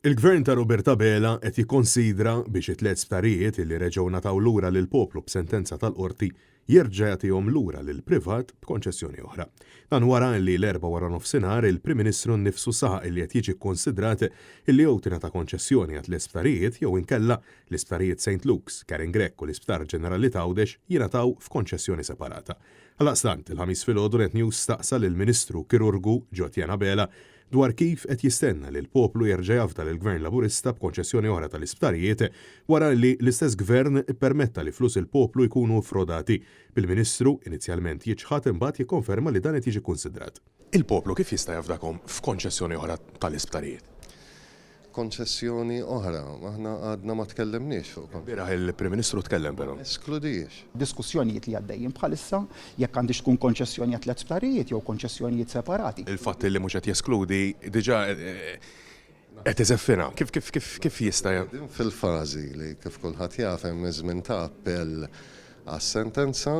Il-Gvern ta' Robert Abela qed jikkonsidra biex it-tliet sptarijiet li reġgħu ngħataw lura lill-poplu b'sentenza tal-Qorti jerġa' jagħtihom lura lill-privat b'konċessjoni oħra. Dan wara li l-Erbgħa waranofsinhar il-Prim Ministru nnifsu saħaq li qed jiġi kkonsidrat illi jew tingħata konċessjoni għat-tliet sptarijiet jew inkella l-isptarijiet Saint Luke's, Karen Grech u l-Isptar Ġenerali t'Għawdex jingħataw f'konċessjoni separata. Għaldaqstant, il-Ħamis filgħodu Net News staqsa lill-Ministru Kirurgu Jo Etienne Abela dwar kif qed jistenna li l-poplu jerġa' jafda lill-Gvern Laburista b'konċessjoni oħra tal-isptarijiet wara li l-istess Gvern ippermetta li flus il-poplu jkunu ffrodati, bil-Ministru inizjalment jiċħad imbagħad jikkonferma li dan qed jiġi kkunsidrat. Il-poplu kif jista' jafdakom f'konċessjoni oħra tal-isptarijiet? Konċessjoni oħra. Aħna għadna ma tkellimniex fuq kon. Ilbieraħ il-Prim Ministru tkellem però. Ma neskludihiex. Diskussjonijiet li għaddejjin bħalissa jekk għandhiex tkun konċessjoni għat-tliet sptarijiet jew konċessjonijiet separati. Il-fatt li mhux qed jeskludi diġà qed iżeffinha. Kif kif kif kif jista'. Qegħdin fil-fażi li kif kulħadd jaf hemm iż-żmien ta' appell għas-sentenza.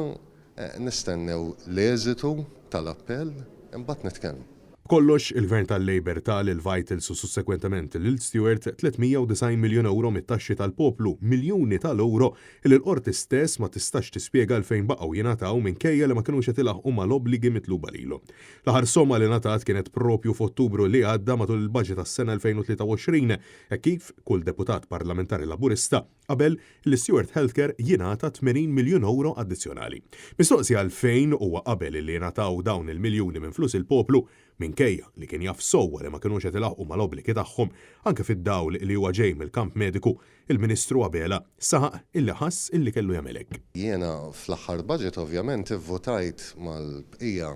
Nistennew l-eżitu tal-appell imbagħad nitkellmu. B'kollox, il-Gvern tal-Labour ta lil Vitals u sussegwentement lil Steward 390 miljun ewro mit-taxxi tal-poplu, miljuni tal-ewro li l-Qorti stess ma tistax tispjega għalfejn baqgħu jingħataw minkejja li ma kinux qed ilaħħqu mal-obbligi mitluba lilhom. L-aħħar somma li ngħatat kienet proprju f'Ottubru li għadda matul il-Budget għas-sena 2023, hekk kif kull deputat parlamentari Laburista qabel li Steward Healthcare jingħata 80 miljun ewro addizzjonali. Mistoqsi għalfejn huwa qabel li jingħataw dawn il-miljuni minn flus il-poplu, minkejja li kien jaf sewwa li ma kinux qed ilaħħqu mal-obbligi tagħhom, anke fid-dawl li huwa ġej mill-kamp mediku, il-Ministru Abela saħaq illi ħass illi kellu jagħmel hekk. Jiena fl-aħħar budget ovvjament ivvutajt mal-bqija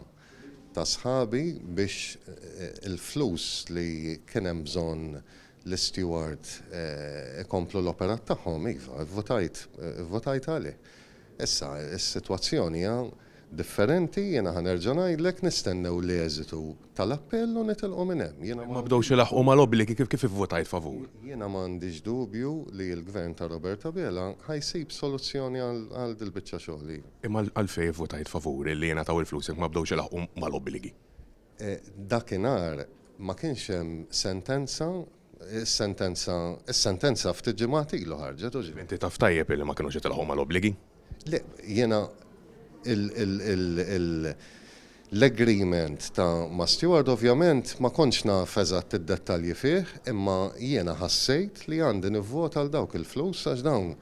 ta' sħabi biex il-flus li kien hemm bżonn L-Isteward ikomplu l-operat tagħhom, iva, ivvutajt, ivvutajt għalih. Issa, is-sitwazzjoni hija differenti, jiena ħa nerġa' ngħidlek, nistennew l-eżitu tal-appell u nitilqu minn hemm. Jiena Ma bdewx ilaħħqu mal-obbligi, kif kif ivvutajt favur? Jiena ma għandix dubju li l-Gvern ta' Robert Abela ħa jsib soluzzjoni għal dil-biċċa xogħol, iva. Imma għalfejn ivvutajt favur li jingħataw il-flus jekk ma bdewx ilaħħqu mal-obbligi? Dakinhar ma kienx hemm sentenza, is-sentenza, is-sentenza ftit ġimgħat ilu ħarġet, hux veru? Inti taf tajjeb illi ma kinux qed ilaħħqu mal-obbligi. Le, jiena il, l-agreement ta' ma' Steward ovvjament ma kontx naf eżatt id-dettalji fih, imma jiena ħassejt li għandi nivvota għal dawk il-flus għax dawn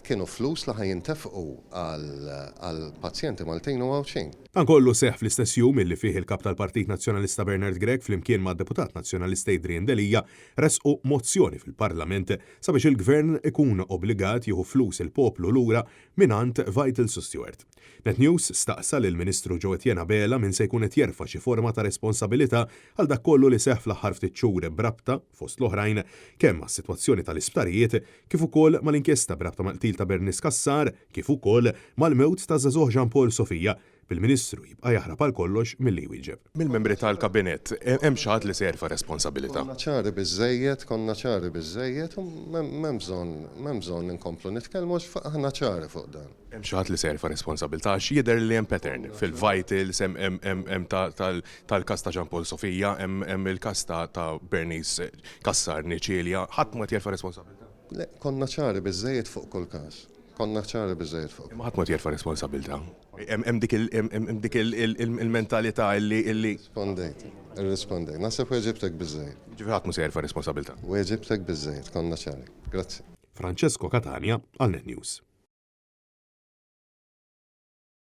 Kienu flus li ħa jintefqu għall-pazjenti Maltin u Għawdxin. Dan kollu seħħ fl-istess jum illi fih il-Kap tal-Partit Nazzjonalista Bernard Grech flimkien mad-Deputat Nazzjonalista Adrian Delia ressqu mozzjoni fil-Parlament sabiex il-Gvern ikun obbligat jieħu flus il-poplu lura mingħand Vitals u Steward. Net News staqsa lill-Ministru Jo Etienne Abela min se jkun qed jerfa' xi forma ta' responsabilità għal dak kollu li seħħ fl-aħħar ftit xhur b'rabta, fost l-oħrajn, kemm mas-sitwazzjoni tal-isptarijiet kif ukoll mal-inkjesta b'rabta mal-qtil ta' Bernice Cassar, kif ukoll mal-mewt taż-żagħżugħ Jean Paul Sofia, bil-Ministru jibqa' jaħrab għal kollox milli jwieġeb. Mill-membri tal-Kabinett, hemm xi ħadd li se jerfa' responsabilità? Konna ċari biżżejjed, konna ċari biżżejjed u m'hemm bżonn, m'hemm bżonn inkomplu nitkellmu għax aħna ċari fuq dan. Hemm xi ħadd li se jerfa' responsabilità għax jidher li hemm pattern fil-Vitals, hemm hemm tal-każ ta' Jean Paul Sofia, hemm il-każ ta' Bernice Cassar Nicilia, ħadd ma qed jerfa' responsabilità? Le, konna ċari biżżejjed fuq kull każ. Konna ċari biżżejjed fuq. Imma ħadd ma qed jerfa' responsabilità. Hemm dik il-mentalità illi. Irrispondejt, irrispondejt. Naħseb weġibtek biżżejjed. Jiġifieri ħadd mhu se jerfa' responsabilità. Weġibtek biżżejjed, konna ċari. Grazzi. Francesco Catania għal Net News.